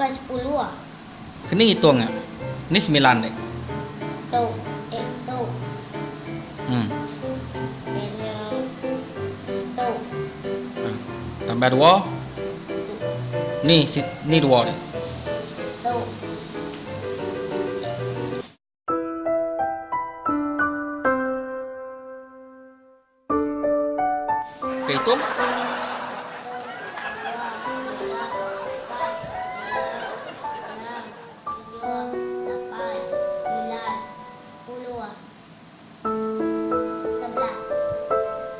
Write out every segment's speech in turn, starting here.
Sampai sepuluh. Keni ngitung nya? Ni semilan dek. Tu eh tu. Hmm. Nya tu. Ha. Tambah dua. Ni si ni dua dek. Tu. Okey hitung.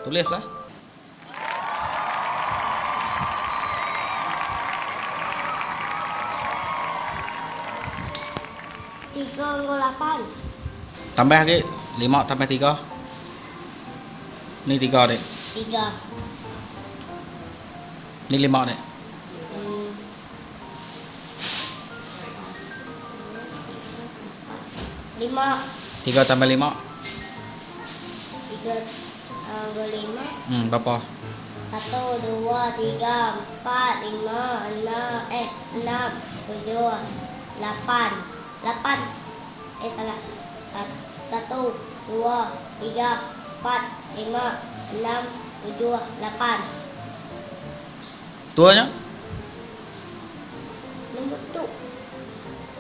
Tulis lah. Tiga enggau lapan. Tambah agi lima tambah tiga. Ni tiga dik. Tiga. Ni lima dik. Hmm. Lima. Tiga tambah lima. Tiga tambah lima. Hmm, berapa? Satu, dua, tiga, empat, lima, enam, eh, enam, tujuh, lapan. Lapan. Eh, salah. Satu, dua, tiga, empat, lima, enam, tujuh, lapan. Tua nya? Nombor tu.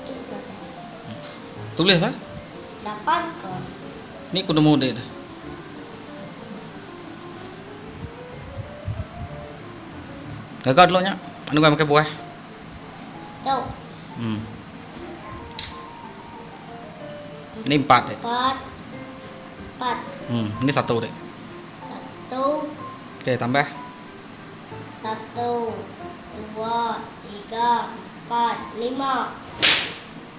Tu berapa? Tulis lah. Lapan ke? Ni ku nemu dik dah. Gaga dulu nya. Anu ngai makai buah. Tu. Hmm. Ni empat dek. Empat. Empat. Ni satu dek. Satu. Okey, tambah. Satu, dua, tiga, empat, lima.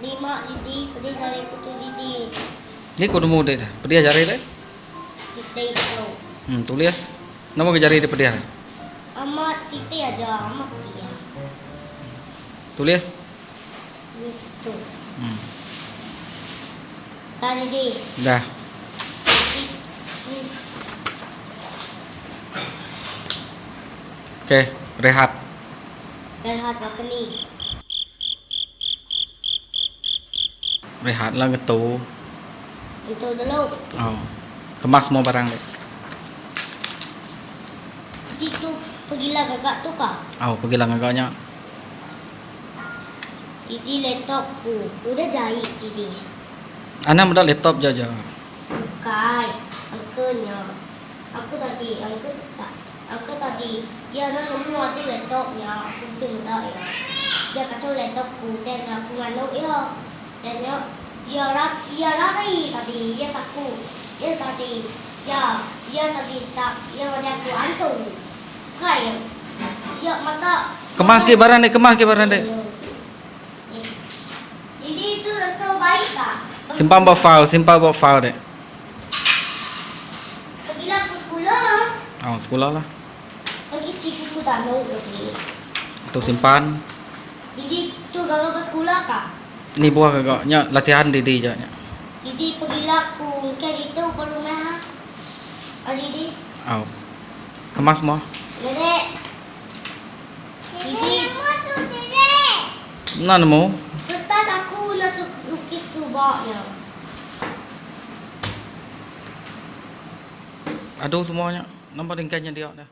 Lima didi, pedih jari ku tu didi. Ni ku nemu dek dah. Pedih jari dek. Siti tu. Tulis. Nama ke jari dek pedih. Amat siti aja, amat dia. Tulis. Tulis tu. Dah didi. Dah. Okey, rehat. Rehat baka ni. Rehat lah ngetu. Ngetu dulu. Oh. Kemas semua barang dek. Ti tu pegila gagak tu ka? Oh, pegila gagak nya. Titi laptop ku udah jai titi. Anang meda laptop ja ja. Bukai, angka nya. Aku tadi angka tak angka tadi iya anang nemu adu laptop nya aku bisi meda iya. Iya kachau laptop ku then aku nganu iya. Then nya iya ra iya lari tadi iya taku iya tadi iya iya tadi tak iya madah aku antu. Bukai iya mata Kemas agi barang dek kemas agi barang dek. Didi tu tentu baik ka. Simpan ba file simpan ba file dek. Pegila ku sekula. Oh sekula lah. Lagi cikgu ku tanu lagi. Tu simpan. Didi tu gaga ba sekula ka? Ni buah gaga nya latihan didi ja nya. Didi pegila ku engke ditu ba rumah ah didi. Au. Kemas moh. Dede. Didi. Nemu tu didi. Enda nemu. Kertas aku enda lukis suba nya. Adu semua nya. Nama ringkai nya dia dah.